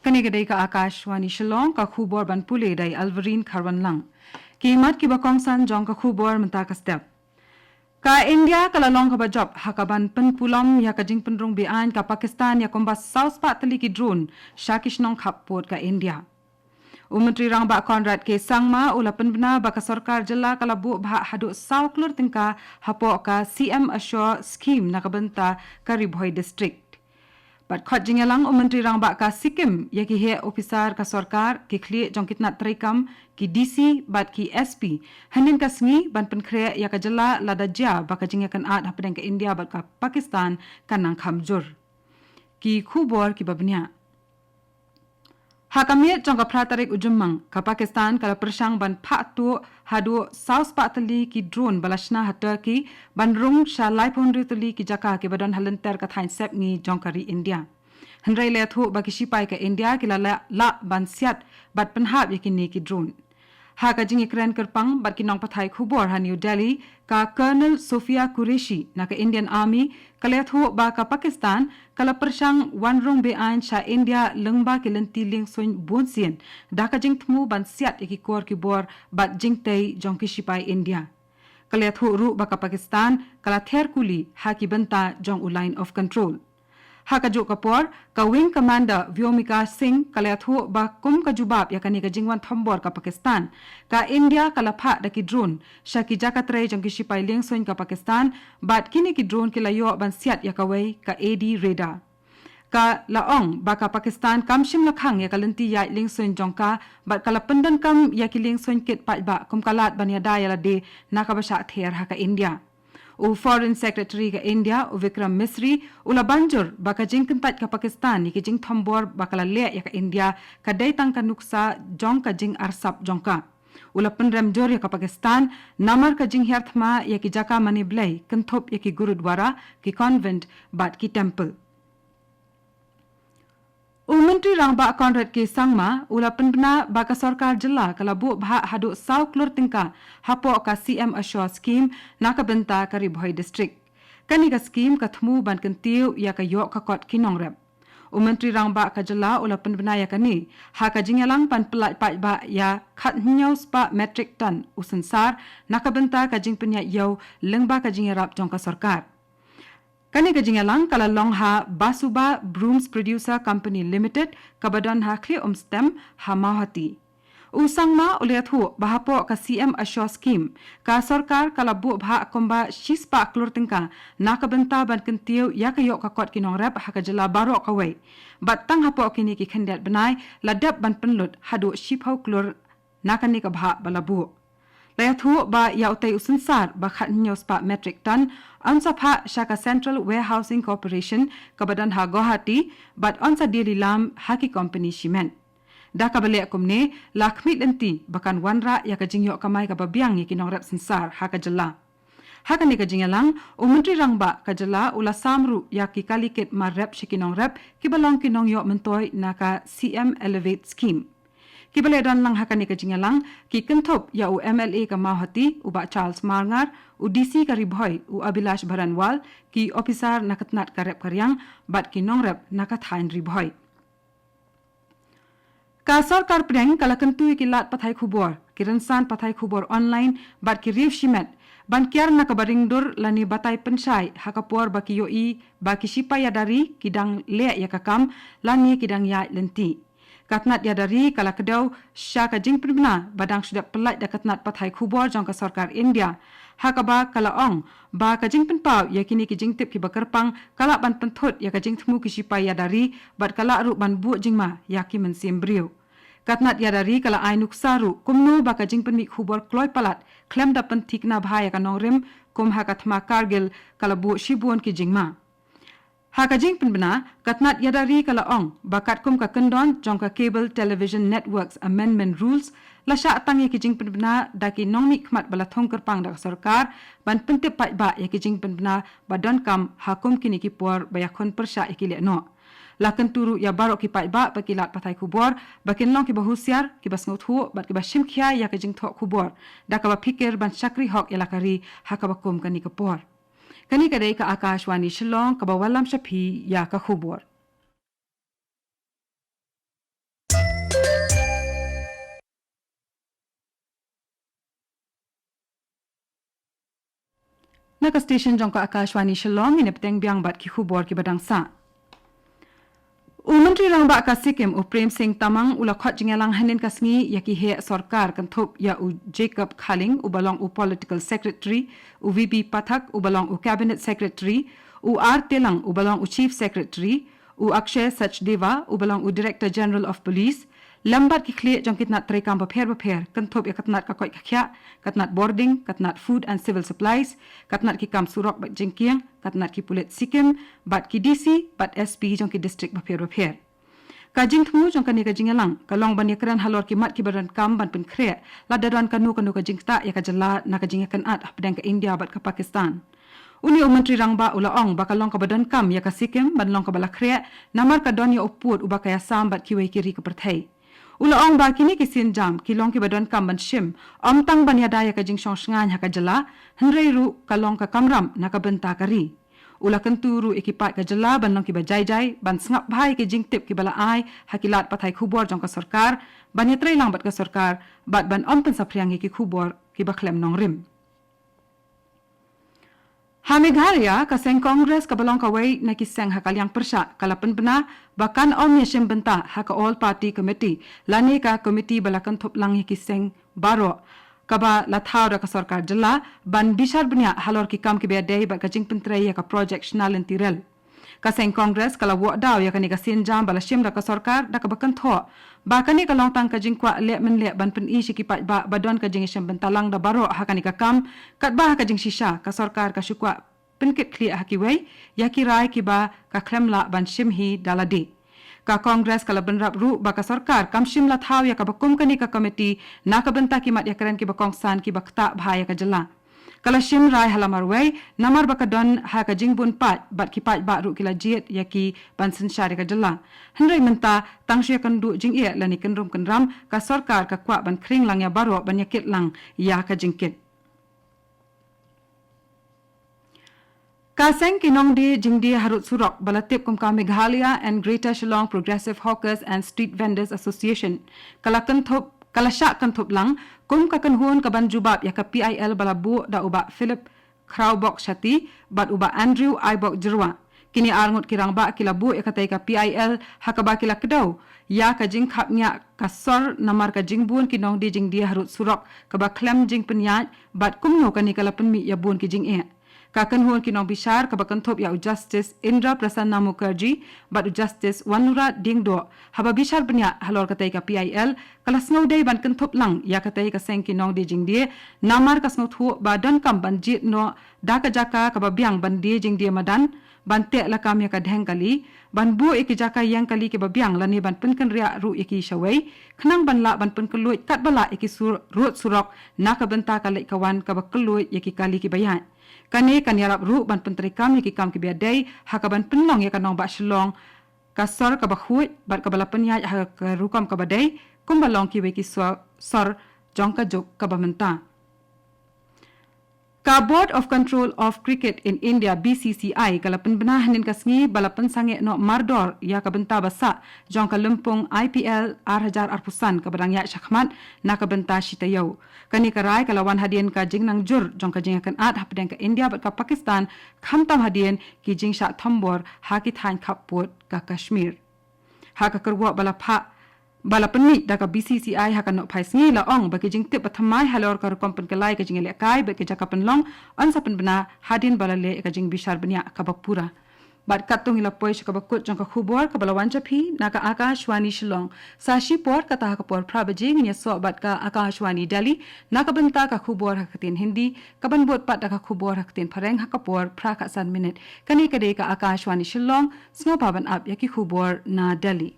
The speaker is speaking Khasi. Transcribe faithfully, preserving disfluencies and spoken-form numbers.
Kane ka dei ka Akashvani Shillong, ka khubor ban pule da i Alvarine Kharwanlang. Ki mat kiba kongsan jong ka khubor mynta ka step. Ka India ka la long kaba jop ha kaban pynpulom ïa ka jingpynrung be-aiñ ka Pakistan ïa kumba saw spah tylli ki drone sha ki shnong khappud ka India. U Myntri Rangbah Conrad K Sangma u la pynbna ba ka sorkar jylla ka la buh bhah haduh saw klur tyngka hapoh ka C M ASSURE Scheme na ka bynta ka Ri Bhoi District. Bad khot jingïalang u Myntri Rangbah ka Sikkim ïa ki heh ophisar ka sorkar, ki khlieh jong ki tnat treikam, ki D C bad ki S P hynnin ka sngi ban pynkhreh ïa ka jylla lada jia ba ka jingïakynad hapdeng ka India bad ka Pakistan ka nang kham jur. Ki khubor kiba bniah. Ha ka miet jong ka phra tarik u Jymmang, ka Pakistan ka la pyrshang ban phah tuh haduh saw spah tylli ki drone ba la shna ha Turkey ban rung sha laiphew hynriew tylli ki jaka kiba don ha lynter ka thaiñ sepngi jong ka ri India. Hynrei la ïathuh ba ki shipai ka India ki la lah, lah ban siat bad pynhap ïa kine ki drone. Ha ka jingïakren kyrpang bad ki nongpathai khubor ha New Delhi, ka Colonel Sophia Qureshi na ka Indian Army ka la ïathuh ba ka Pakistan ka la pyrshang wan rung be-aiñ sha India lyngba ki lynti liengsuiñ bunsien da ka jingthmu ban siat ïa ki kor ki bor bad jingtei jong ki shipai India. Ka la ïathuh ruh ba ka Pakistan ka la ther kuli ha ki bynta jong u Line of Control. Ha kajuh ka por, ka Wing Commander Vyomika Singh ka la ïathuh ba kum ka jubab ïa kane ka jingwan thombor ka Pakistan, ka India ka la phah da ki drone sha ki jaka trei jong ki shipai liengsuiñ ka Pakistan, bad kine ki drone ki la ïoh ban siat ïa kawei ka A D radar. Ka la ong ba ka Pakistan kam shym la khang ïa ka lynti ïaid liengsuiñ jong ka, bad ka la pyndonkam ïa ki liengsuiñ kit paidbah kum ka lad ban ïada ïa lade na kaba shah ther ha ka India. U Foreign Secretary ka India, u Vikram Misri, u la ban jur ba ka jingkyntait ka Pakistan ïa ki jingthombor ba ka la leh ïa ka India ka dei tang ka nuksa jong ka jingarsap jong ka. U la pynrem jur ïa ka Pakistan namar ka jinghiar thma ïa ki jaka mane Blei, kynthup ïa ki gurudwara, ki convent bad ki temple. U Myntri Rangbah Conrad K Sangma u la pynbna ba ka sorkar jylla ka la buh bhah haduh saw klur tyngka hapoh ka C M ASSURE Scheme na ka bynta ka Ri Bhoi District. Kane ka skim ka thmu ban kyntiew ïa ka ïoh ka kot ki nongrep. U Myntri Rangbah ka jylla u la pynbna ïa kane ha ka jingïalang ban pyllait paidbah ïa khathynñiew spah metric ton u synsar na ka bynta ka jingpynïaid ïew lyngba ka jingïarap jong ka sorkar. Kane ka jingïalang ka la long ha Basuba Brooms Producer Company Limited, kaba don ha Khlieh Umstem, ha Mawhati. U Sangma u la ïathuh ba hapoh ka C M ASSURE Scheme, ka sorkar ka la buh bhah kumba shispah klur tyngka na ka bynta ban kyntiew ïa ka ïoh ka kot ki nongrep ha ka jylla baroh kawei. Bad tang hapoh kine ki khyndiat bnai la dep ban pynlut haduh shiphew klur na kane ka bhah ba la buh. La ïathuh ba ïa utei u synsar ba khathynñiew spah metric ton yn sa phah sha ka Central Warehousing Corporation kaba don ha Guwahati, bad yn sa die lilam ha ki kompani shimet. Da kaba leh kumne, la khmih lynti ba kan wanrah ïa ka jingïoh kamai kaba biang ïa ki nongrep synsar ha ka jylla. Ha kane ka jingïalang, u Myntri Rangbah ka jylla u la sam ruh ïa ki kali kit mar rep sha ki nongrep kiba long ki nongïoh myntoi na ka C M Elevate Scheme. Kiba la ïadon lang ha kane ka jingïalang ki kynthup ïa u M L A ka Mawhati, u Bah Charles Marngar, u D C ka Ri Bhoi, u Abhilash Baranwal, ki ophisar na ka tnat ka rep ka riang, bad ki nongrep na ka thaiñ Ri Bhoi. Ka sorkar pdeng ka la kyntu ïa ki lad pathai khubor, ki rynsan pathai khubor online, bad ki riew shimet ban kiar na kaba ring dur lane batai pynshai ha ka por ba ki ïohi ba ki shipai ïada ri ki dang leh ïa ka kam lane ki dang ïaid lynti. Ka tnat ïada ri ka la kdew sha ka jingpynbna ba dang shu dep pyllait da ka tnat pathai khubor jong ka sorkar India, ha kaba ka la ong ba ka jingpynpaw ïa kine ki jingtip kiba kyrpang ka lah ban pynthut ïa ka jingthmu ki shipai ïada ri, bad ka lah ruh ban buh jingma ïa ki mynsiem briew. Ka tnat ïada ri ka la ai nuksa ruh kumno ba ka jingpynmih khubor kloi palat khlem da pynthikna bha ïa ka nongrim, kum ha ka thma Kargil ka la buh shibun ki jingma. Ha ka jingpynbna, ka tnat ïada ri ka la ong ba katkum ka kyndon jong ka Cable Television Networks Amendment Rules, la shah tang ïa ki jingpynbna da ki nongmihkhmat ba la thung kyrpang da ka sorkar ban pyntip paidbah ïa ki jingpynbna ba donkam ha kum kine ki por ba ïakhun pyrshah ïa ki lehnoh. La kyntu ruh ïa baroh ki paidbah bad ki lad pathai khubor ba kin long kiba husiar, kiba sngewthuh bad kiba shim khia ïa ka jingthoh khubor, da kaba phikir ban shakri hok ïa la ka ri ha kaba kum kane ka por. Kane ka dei ka Akashvani Shillong kaba wallam sha phi ïa ka khubor. Na ka station jong ka Akashvani Shillong, ngin ïa bteng biang bad ki khubor kiba dang sah. U Myntri Rangbah ka Sikkim, u Prem Singh Tamang, u la khot jingïalang hynnin ka sngi ïa ki heh sorkar, kynthup ïa u Jacob Khaling, uba long u Political Secretary, u V B Pathak, uba long u Cabinet Secretary, u R Telang, uba long u Chief Secretary, u Akshay Sachdeva, uba long u Director General of Police, lem bad ki khlieh jong ki tnat treikam bapher bapher, kynthup ïa ka tnat ka koit ka khiah, ka tnat bording, ka tnat Food and Civil Supplies, ka tnat ki kam surok bad jingkieng, ka tnat ki pulit Sikkim, bad ki D C bad S P jong ki district bapher bapher. Ka jingthmu jong kane ka jingïalang ka long ban ïakren halor ki mat kiba donkam ban pynkhreh lada don kano kano ka jingktah ïa ka jylla na ka jingïakynad hapdeng ka India bad ka Pakistan. Une u Myntri Rangbah u la ong ba ka long kaba donkam ïa ka Sikkim ban long kaba la khreh namar ka don ïa u pud uba ka ïasam bad kiwei ki ri ka pyrthei. U la ong ba kine ki sienjam ki long kiba donkam ban shim, ym tang ban ïada ïa ka jingshong shngaiñ ha ka jylla, hynrei ruh ka long ka kamram na ka bynta ka ri. U la kyntu ruh ïa ki paid ka jylla ban long kiba jai jai, ban sngap bha ïa ki jingtip kiba la ai ha ki lad pathai khubor jong ka sorkar, ban ïatreilang bad ka sorkar, bad ban ym pynsaphriang ïa ki khubor kiba khlem nongrim. Ha Meghalaya, ka seng Congress kaba long kawei na ki seng ha ka liang pyrshah ka la pynbna ba kan ym ïashim bynta ha ka All Party Committee lane ka komiti ba la kynthup lang ïa ki seng baroh kaba la thaw da ka sorkar jylla ban bishar bniah halor ki kam kiba ïadei bad ka jingpyntrei ïa ka projek shna lynti rel. Ka seng Congress ka la wad daw ïa kane ka sienjam ba la shim da ka sorkar da kaba kynthoh ba kane ka long tang ka jingkwah leh mynleh ban pyni sha ki paidbah ba don ka jingïashim bynta lang da baroh ha kane ka kam, katba ha ka jingshisha ka sorkar ka shu kwah pynkit khlieh ha kiwei ïa ki rai kiba ka khlem lah ban shim hi da lade. Ka Congress ka la bynrap ruh ba ka sorkar kam shym la thaw ïa kaba kum kane ka komiti na ka bynta ki mat ïakren kiba kongsan kiba ktah bha ïa ka jylla. Ka la shim rai ha la marwei namar ba ka don ha ka jingbun paid bad ki paidbah ruh ki la jied ïa ki ban synshar ïa ka jylla. Hynrei mynta tang shu ïakynduh jingeh lane kynrum kynram ka sorkar ka kwah ban khring lang ïa baroh ban ïakit lang ïa ka jingkit. Ka seng ki nongdie jingdie harud surok ba la tip kum ka Meghalaya and Greater Shillong Progressive Hawkers and Street Vendors Association ka la kynthup, ka la shah kynthup lang kum ka kynhun ka ban jubab ïa ka P I L ba la buh da u Bah Philip Khrawbok Shati bad u Bah Andrew Aibok Jyrwa. Kine arngut ki rangbah ki la buh ïa katei ka P I L ha kaba ki la kdew ïa ka jingkhapngiah ka sor namar ka jingbun ki nongdie jingdie harud surok kaba khlem jingpynïaid bad kumno kane ka la pynmih ïa bun ki jingeh. Ka kynhun ki nongbishar kaba kynthup ïa u Justice Indra Prasanna Mukherjee bad u Justice Wanura Diengdoh haba bishar bniah halor katei ka P I L ka la sngewdei ban kynthup lang ïa katei ka seng ki nongdie jingdie namar ka sngewthuh ba donkam ban jied noh da ka jaka kaba biang ban die jingdie madan, ban teh lakam ïa ka dheng kali, ban buh ïa ki jaka ïeng kali kiba biang lane ban pynkynriah ruh ïa ki shawei, khnang ban lah ban pynkylluid katba lah ïa ki sur-, rud surok na ka bynta ka leit ka wan kaba kylluid ïa ki kali kiba ïaid. Kane kan ïarap ruh ban pyntreikam ïa ki kam kiba ïadei ha kaban pynlong ïa ka nongbah Shillong ka sor kaba khuid bad kaba la pynïaid ha ka rukom kaba dei kumba long kiwei ki sor, sor jong ka juk kaba mynta. Ka Board of Control of Cricket in India, B C C I, ka la pynbna hynnin ka sngi ba la pynsangeh noh mardor ïa ka bynta ba sah jong ka lympung I P L ar hajar arphew san kaba dang ïaid shakhmat na ka bynta shi taïew. Kane ka rai ka la wan hadien ka jingnang jur jong ka jingïakynad hapdeng ka India bad ka Pakistan, khamtam hadien ki jingshah thombor ha ki thaiñ khappud ka Kashmir. Ha ka kyrwoh ba la phah, ba la pynmih da ka B C C I ha ka nohphai sngi, la ong ba ki jingtip ba thymmai halor ka rukom pynkylla ïa ka jingïalehkai bad ki jaka pynlong yn sa pynbna hadien ba la leh ïa ka jingbishar bniah kaba pura. Bad katto ngi la poi sha kaba kut jong ka khubor kaba la wan sha phi na ka Akashvani Shillong. Sa shi por, kata ha ka por phra baje ngin ïasoh bad ka Akashvani Delhi na ka bynta ka khubor ha ka ktien Hindi, kaban bud pat da ka khubor ha ka ktien Phareng ha ka por phra khatsan minit. Kane ka dei ka Akashvani Shillong, sngewbha ban ap ïa ki khubor na Delhi.